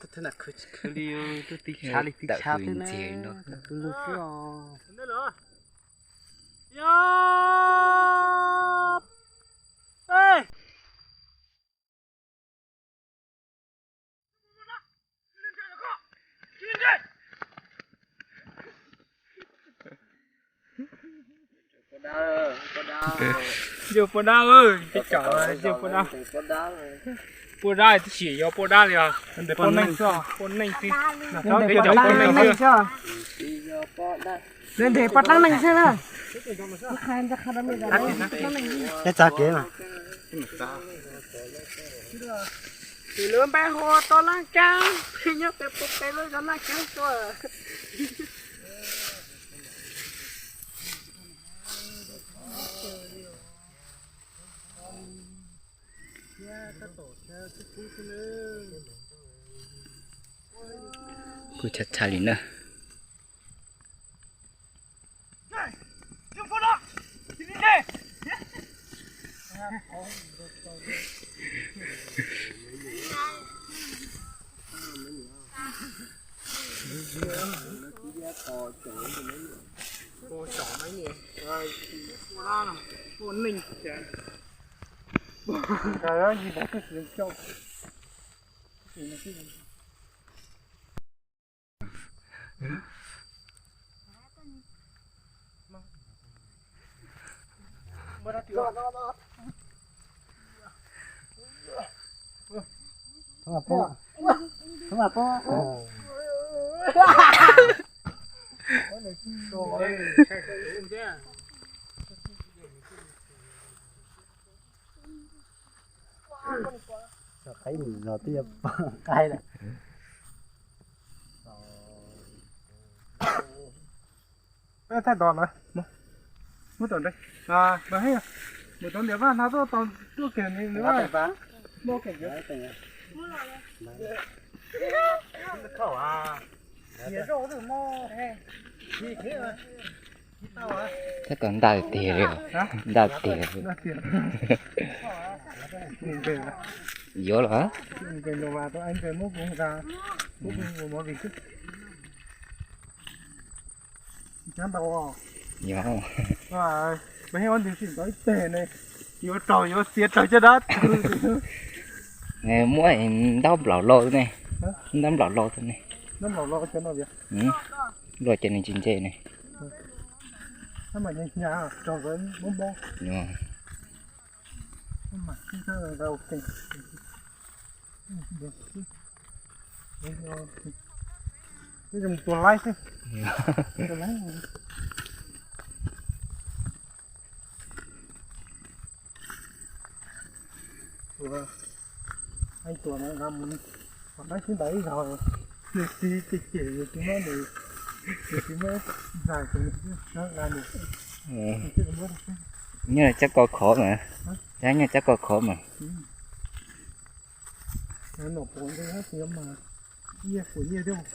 Khwv li, twb tib tshab li tib tshab thiab na. Tus lug xwb os. Yog poj dab, peb cov yog poj dab. Poj dab twb tsis yog poj dab li os. Poj neeg xwb, poj neeg xwb. Peb cov poj neeg xwb. Ntev poj dab neeg xwb na. Txav kev mas. Tus lub npe hu ua Toj Laj Kab, nyob pem puag pem lub zos Laj Kab tuaj. Kuj tshaj tshaj li na. Qaib mus zos twb yuav poob qaib lawm. Peb thaij tos lawm, muab tom ntej, mus tau ntiav vaj no tuaj tos tuaj kiag ntiav vaj. Thaij tos ntaj tiag li, ntaj tiag. Yuav los. Yog. Yuav raug yuav txiav raug caj dab. Muab ntaub nplaum lo ne, ntaub nplaum lo ne. Luaj ces nws tsis ntse ne. Tua laib xwb. Tua no nqa mus, tab sis ntawd ib zaug, nws tsis cem cem nws tsis muab, nws tsis muab zais ces nws tsis nqa nws. Nyob cab ko khov mas, cab nyob cab ko khov mas. Nom puav ntej tias mas nyiaj puas nyiaj thiab.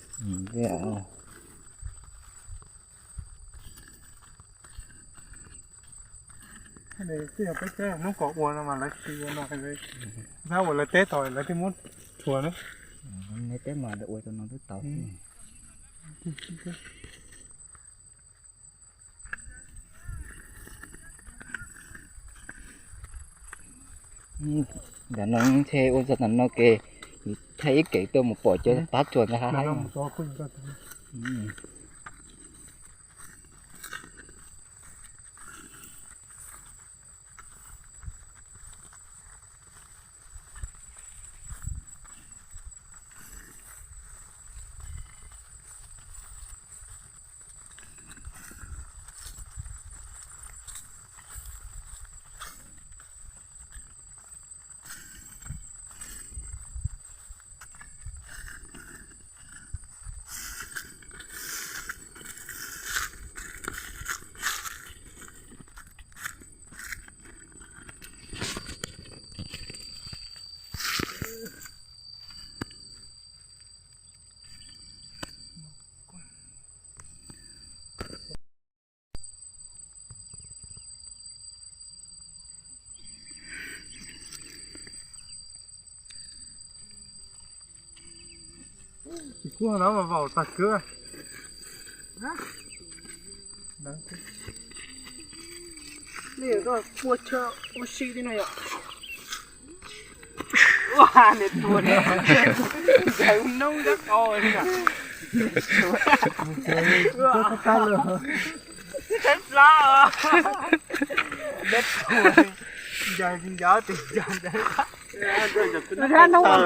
Twb yog peb teb hnub kom ua no mas lawv tsis ua no, tab ua lawv teb tau lawv thiaj muab rhuav na. Neb teb mas lawv ua rau no twb tau. Ntawm no ntshe ua txog ntawm no ces thaij ib kev tuaj mus pom cov pab tsuas ntawd haib haib. Kuv no mas vaum tag kawg. Nej yuav tuaj ua chaw ua si li no yom? Ua, niag tuag, ncaws noob ntab qau li na. Tshaib plab os. Ncaws ncaws tes ncaws ntawd.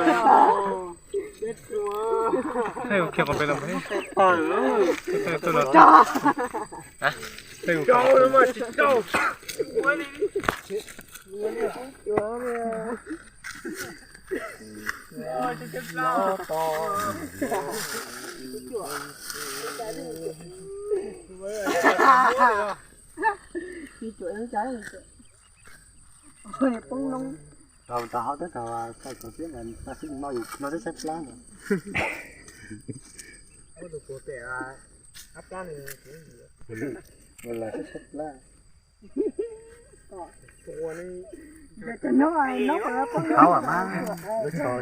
Thaij ua kiag qhov pem los. Poob noob. Tau tau hauv teb tau tau xwb no yus no twb tshaib plab no. Ua los tshaib plab. Qhov mas lub tso.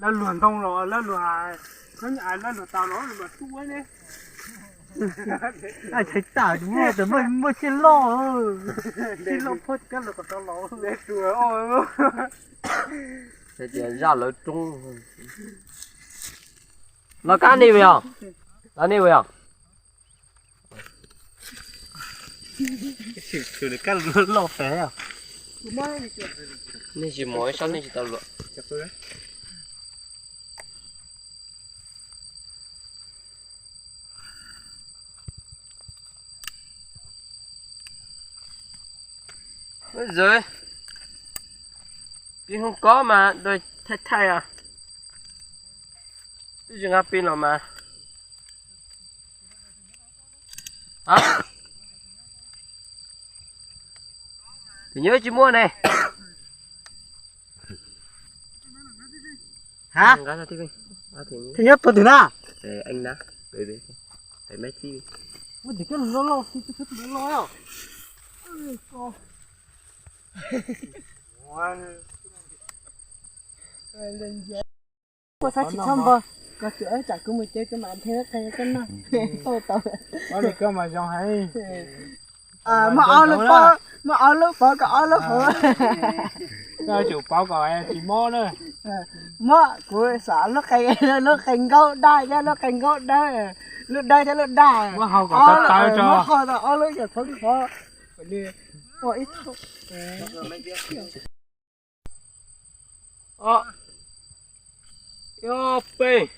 Lawv luag ntoo los lawv luag, lawv luag tau los luag tub ne. Ai, txhais tawm muaj, muaj siab loj, siab loj phoj kab los kom tau los. Tias zaj lawv roob. Los kab ni yog, los ni yog. Kab loj pes. Nej tsis mus ib sab nej tsis tau luam. Ub, pib hnub kob mas thaij thaij os. Twb tsis nqa pis los mas. Tus nyob tsis muaj ne. Hab, tus nyob puag twg na? Muaj tim kab loj loj, tus loj loj. Kuv xav tsis txhob npog, koj tsuas tsam kuv mus ces kuv mam nrhiav qe koj noj. Tau tau. Koj mas zoo heev. Muaj ob lub pov, muaj ob lub pov kom ob lub hauv. Koj tsum pauv kom tsis mob na. Muab kuv xav lub qe, lub qe nkaub daj thiab lub qe nkaub dawb, lub dawb thiab lub daj. Muab hau kom tawv tawv tso. Muab hau tau ob lub yog thoob lub pov. Ua ib thoob. Ob, ib ob peb.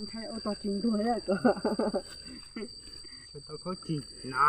Ntshai ua tau tsis ntuag. Tau khaub cig na.